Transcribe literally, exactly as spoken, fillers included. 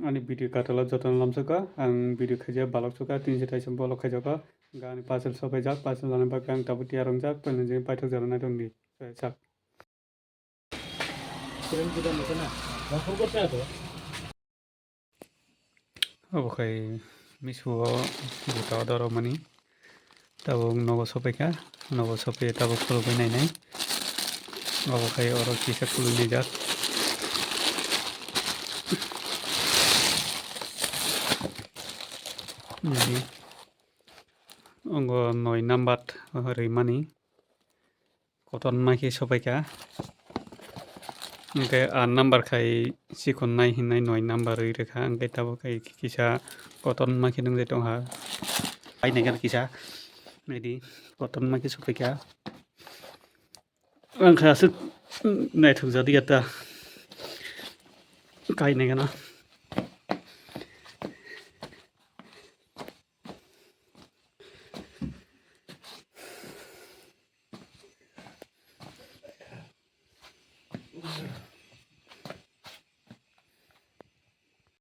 Ani video katalo jotono lamsokha, ang video khaijak balok sokha, tinsi taisa bolok khaijakha, ga ani parcel sopaijak, parcel lana bagwi ang tabuk tiyar wngjak, paino jeng paithok jora naitongdi, chak. Obo khai misu o juta order rwmani. Tabuk nogo sopaikha, nogo sopaiya tabuk khulugwi nainai. Obo khai oro kisa khulugwi naijak. Nini ongo noi number rwmani. Kotorma khe sopaikha. Hwnkhe a number khai chikon nai hinwi noi number rwi rwkha. Hwnkhe tabuk khai kisa kotorma khe nungjai tongkha. Painai gana kisa. Naidi kotorma khe sopaikha. Ang khe aswk naithok jadi ya ta. Kainai gana.